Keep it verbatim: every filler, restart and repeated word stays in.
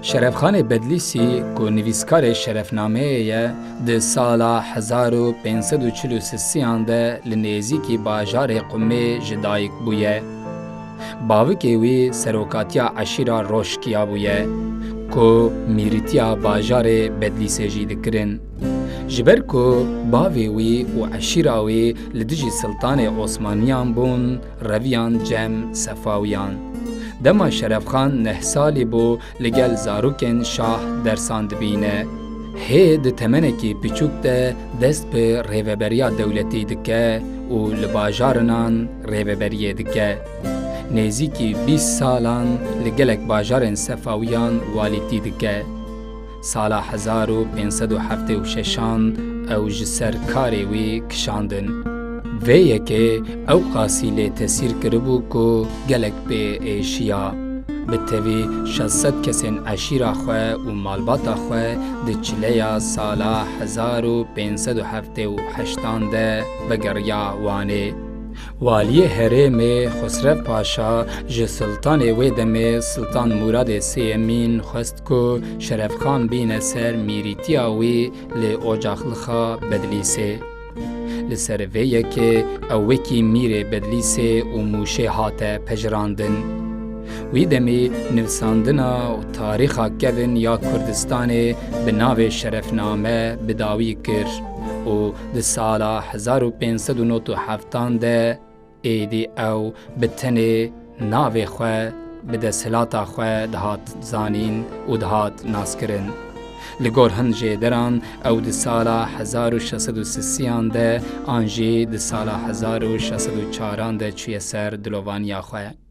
Şerefxanê Bedlîsî ku nivîskarê şerefnameyê ye, di sala hezar û pênc sed û çil û sisiyan de li nêzîkî bajarê Qumê ji dayik bûye. Bavikê wî serokatiya eşîra Roşkiya bûye, ku mîrîtiya bajarê Bedlîsê jî dikirin. Ji ber ku bavê wî û eşîra wî li dijî siltanê Osmaniyan bûn, reviyan cem Sefawiyan. Dema Şerefxan neh salî bû, li gel zarokên şah dersan dibîne. Hê di temenekî piçûk de dest bi rêveberiya dewletî dike û li bajarinan rêveberiyê dike. Nêzîkî bîst salan li gelek bajarên Sefawiyan walîtî dike. Sala hezar û pênc sed û heftê û şeşan ew ji ser karê wî kişandin. Vê yekê ew qasî lê tesîr kiribû ku gelek pê êşiya. Bi tevî şeş sed kesên eşîra xwe û malbata xwe di çileya sala hezar û pênc sed û heftê û heştan de vegeriya Wanê. Waliyê herêmê Xusrev Paşa ji siltanê wê demê Siltan Muradê Sêyemîn xwest ku Şerefxan bîne ser mîrîtiya wî li Ocaxlixa Bedlîsê. Li ser vê yekê ew wekî mîrê Bedlîsê û Mûşê hate pejirandin. Wî demî nivîsandina û tarîxa kevin ya Kurdistanê bi navê Şerefname bi dawî kir û di sala hezar û pênc sed û nod û heftan de êdî ew bi tenê navê xwe bi desthilata xwe dihat zanîn û dihat naskirin. Li gor hin jêderan ew di sala hezar û şeş sed û sisiyan de an jî di sala hezar û şeş sed û çaran de çûye ser dilovaniya xwe.